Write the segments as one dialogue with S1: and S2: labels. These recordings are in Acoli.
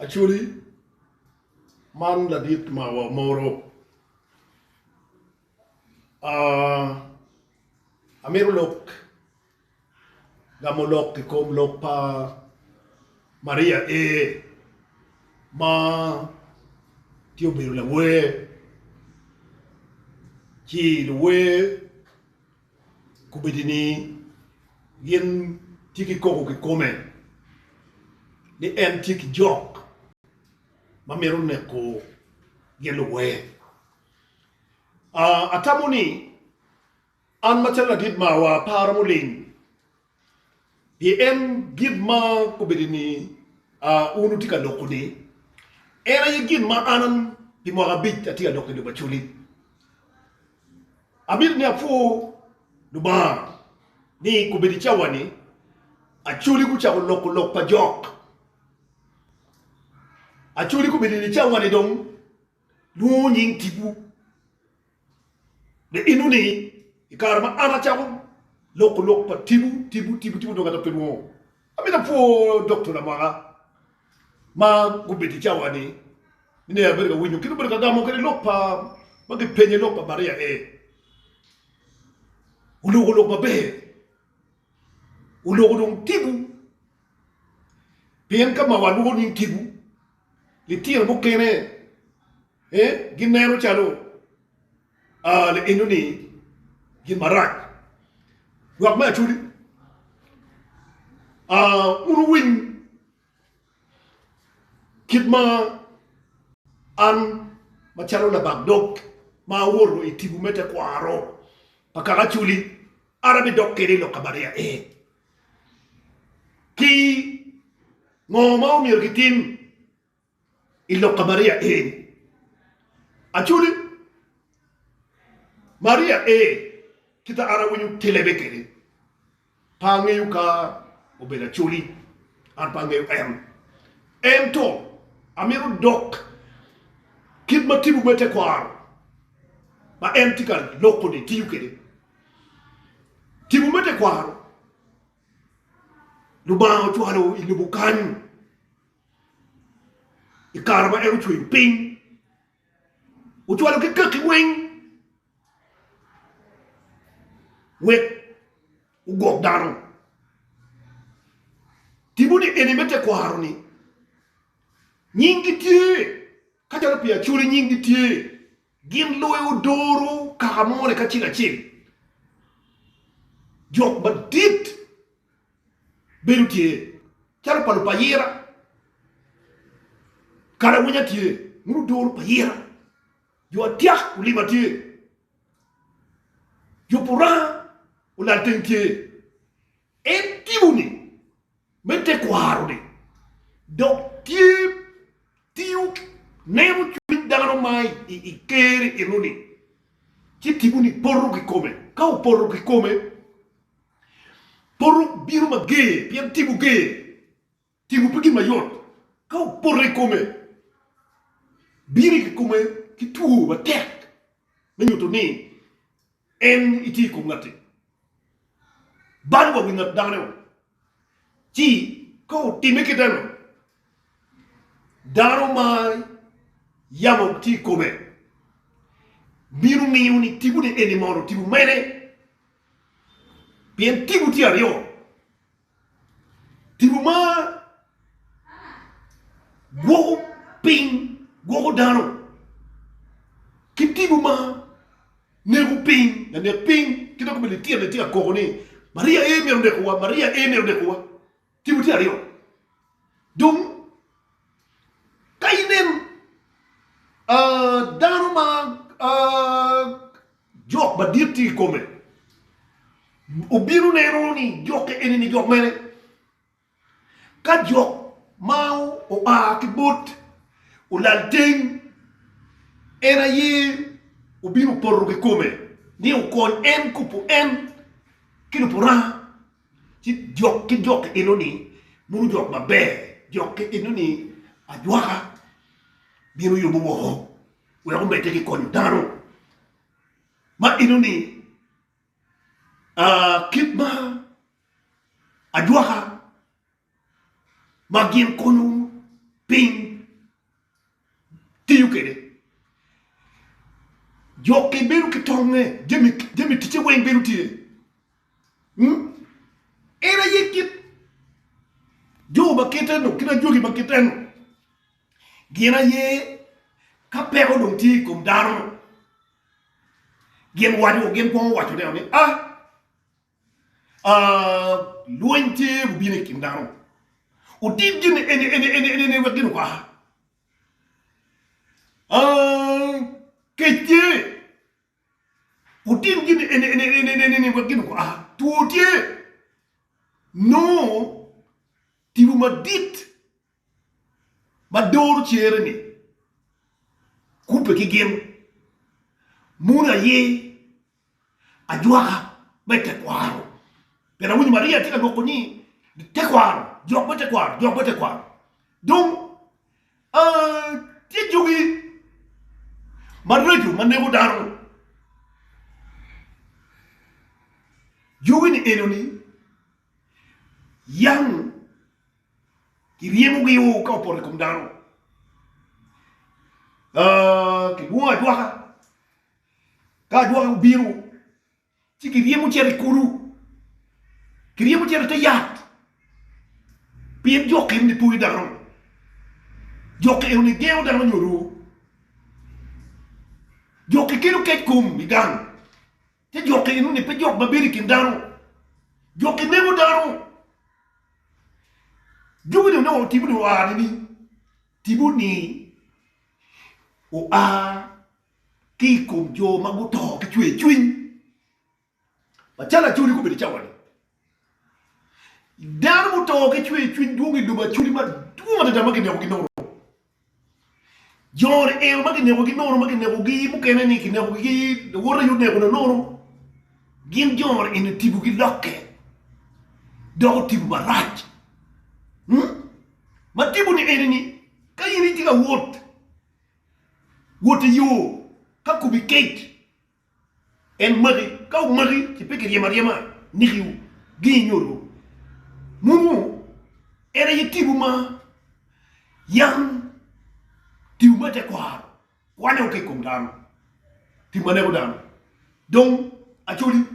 S1: Acholi man ladit mawa moro amito lok gamo lok i kom lok pa Maria A ma tye obedo lawer ci luwer Kombeddi ni gin tye ki koko kikome ni en tye ki jok ma mito neko gin luwer. Atamo ni an macalo ladit marwa pe aromo ling pi en gin ma kombeddi ni wun wutye ka loko ni en aye gin ma an pi mwaka abic atye ka loko i lobo Acholi. Amito ni apwo Lubanga ni kobedo i cawa-ni Acholi gucako loko lok pa jok. Acholi kobedo i cawa-ni dong lwongo nying tipo. Inu ni i kare ma an acako loko lok pa tipo, tipo, tipo, tipo dong ata pe lwongo. Amito apwo Doktor Lamwaka ma gubedo i cawa-ni ni abedo ka winyo kit obedo ka gamo kwede lok pa ma kipenye lok pa Maria e oloko lok maber oloko dong tipo pien ka ma walwongo ni tipo litino mukene eh gineno calo eno-ni gin marac lwak me Acholi wun wuwiny Kit ma an macalo labak dog ma awoto i tipo me tekwaro pa kaka Acholi, an abidok kwede i lok ka Maria A. Ki ngo ma omyero kitim i lok ka Maria A ni? Acholi, Maria A kita an awinyo te lebe kwede. Pe angeyo ka obedo Acholi, an pe angeyo en. Ento amito dok kit ma tipo me tekwaro ma en tye ka loko-ni tiyo kwede. Tipo me tekwaro Lubanga ocwalo i lobo kany i kare ma en ocweyo piny, ocwalo ki kaki weng. Wek ogwok dano. Tipo-ni eni me tekwaro-ni nyinggi tye ka calo pi Acholi nyinggi tye gin loyo odoro kaka moni kacel acel jok madit bedo tye calo pa lupayira kalawinya tye muno odoro payira. Jo atyak olima tye, jo puranga olal teng tye. En tipo-ni me tekwaro-ni dok tye tiyo neno cwiny dano ma i ker eno-ni, ci tipo-ni poto kikome. Ka opoto kikome, poto bino mager pien tipo ger. Timo pe gin mayot. Ka opoto i kome, bino i kome ki two matek me nyuto ni en etye i kom ngatti. Balo wa wi ngat dano-ni ci ka otime kit eno, dano ma yamo tye i kome bino ngiyo ni tipo-ni eni mono tipo mene pien tipo tye aryo. Tipo ma gwoko piny, gwoko dano, ki tipo ma neko piny, lanek piny kit ma kome litino tye ka koko ni Maria ee myero onekowa, Maria ee myero onekowa. Tipo tye aryo. Dong ka inen dano ma Jok madit tye i kome. Obino neno ni jokke eni-ni jok mene. Ka jok ma oa ki bot olal teng, en aye obino opoto ki kome ni okony en kubo en ki lupuranga. Ci jok ki jok eno-ni mono jok maber, jok ki eno-ni ajwaka bino yubo woko. wek omedde ki konyo dano. Ma eno-ni kit ma ajwaka ma gin konyo piny tiyo kwede. Jokki bedo ki tonge, jami ticce weng bedo tye. En aye kit jo ma kite nu, kit ajwagi ma kite nu, gin aye ka peko dong tye i kom dano, gin waco, gin kwongo waco ne ni a lweny tye obino i kin dano, wutim gin eni eni eni eni wek gin okwa. Kec tye. Wutim gin eni eni eni eni eni wek gin okwa. Two tye. Nongo tipo madit ma doro cere-ni kubbe ki gin. Muno aye ajwaka me tekwaro. Pien awinyo Maria tye ka lwoko ni tekwaro, jok me tekwaro, jok me tekwaro. Dong tye jogi maraco ma neko dano. Jogi-ni enoni yang kiryemogi o ka opoto i kom dano. Kilwongo ajwaka. Ka ajwaka obino, ci giryemo cito i kulu, giryemo cito i te yat, pien jok eno-ni poyo dano, jok eno-ni gengo dano nyo ruu, jok-ki kelo kec kom i gang, ci jok eno-ni pe jok ma bedo i kin dano, jok-ki neko dano. Jogi-ni onongo tipo-ni oa nining? Tipo-ni oa ki i kom jo ma guto ki cwercwiny macalo Acholi gubedo i cawa-ni. Dano muto ki cwercwiny dwong i lobo Acholi madwong adada ma kinekogi nono. Jo-ni eno ma kinekogi nono ma kinekogi mukene-ni kinekogi luwote aye oneko nono gin jo-ni eni tipo-gi lokke doko tipo marac. Ma tipo-ni eni-ni ka in itye ka wot Wot i yo ka komi kec, en maki, ka omaki ci pe kiryemo aryema nikiwu gingi nyodo. Muno en aye tipo ma yam tipo me tekwaro kwanyo ki i kom dano, tipo ma neko dano. Dong Acholi,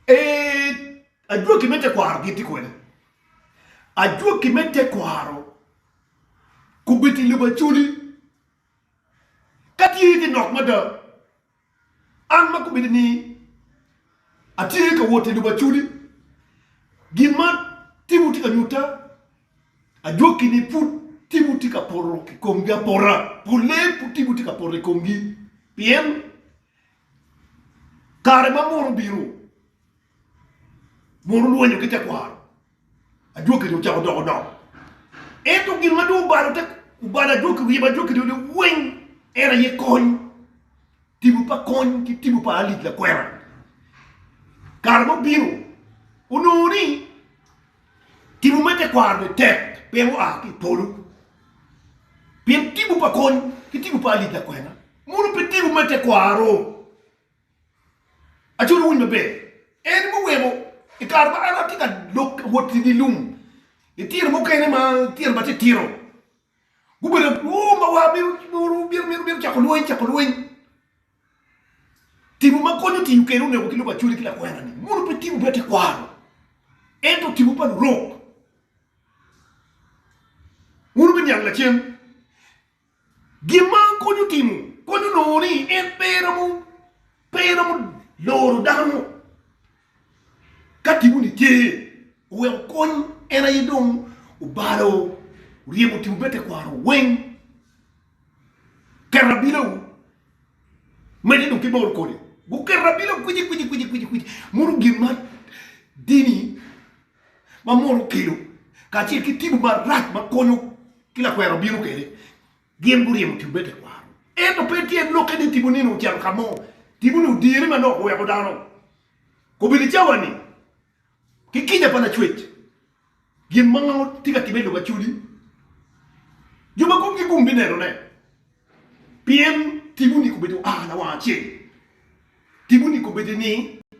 S1: ee ajwaki me tekwaro gin tye kwene? Ajwaki me tekwaro Kobedo i lobo Acholi ka tye ki nok mada. An ma kobedo ni atye ka wot i lobo Acholi, gin ma tipo tye ka nyuta, ajwaki-ni pud tipo tye ka poto i komgi apota, polle pud tipo tye ka poto i komgi pien kare ma munu obino, Munu olwenyo ki tekwaro, ajwaki-ni ocako doko dok. Ento gin ma dong obalo te obalo ajwaki ryemo ajwaki-ni liweng en aye kony, tipo pa kony ki tipo pa Alic lakwena. Kare ma obino, onongo ni tipo me tekwaro-ni tek pien oa ki i polo. Pien tipo pa kony ki tipo pa Alic lakwena mono pe tipo me tekwaro. Acwalo wuny maber. En muweko i kare ma an atye ka lok wot i dye lum, litino mukene ma litino matitino gubedo oo ma wa mito mito cako lweny cako lweny. Tipo ma konyo tiyo kwede oneko ki lobo Acholi ki lakwena-ni mono pe tipo me tekwaro ento tipo pa lurok. Wun wubiniang lacen. Gin ma konyo timo konyo nongo ni en pe romo pe romo loro dano ka tipo ni tye oweko kony en aye dong obalo oryemo tipo me tekwaro weng keto abila wu mede dong ki bol kodi guketo abila kwici kwici kwici kwici kwici mono gin ma dini ma mono okelo kacel ki tipo marac ma konyo ki lakwena obino kwede, gin guryemo tipo me tekwaro. Ento pe tyen lokke ni tipo nino ocito ka mo. Tipo-ni odire manok oweko dano. Kobedo i cawa-ni, ki kica pa Lacwec, gin ma tye ka timme i lobo Acholi, jo ma komgi gum binenone, pien tipo-ni kobedo oa lawang acel. Tipo-ni kobedo ni.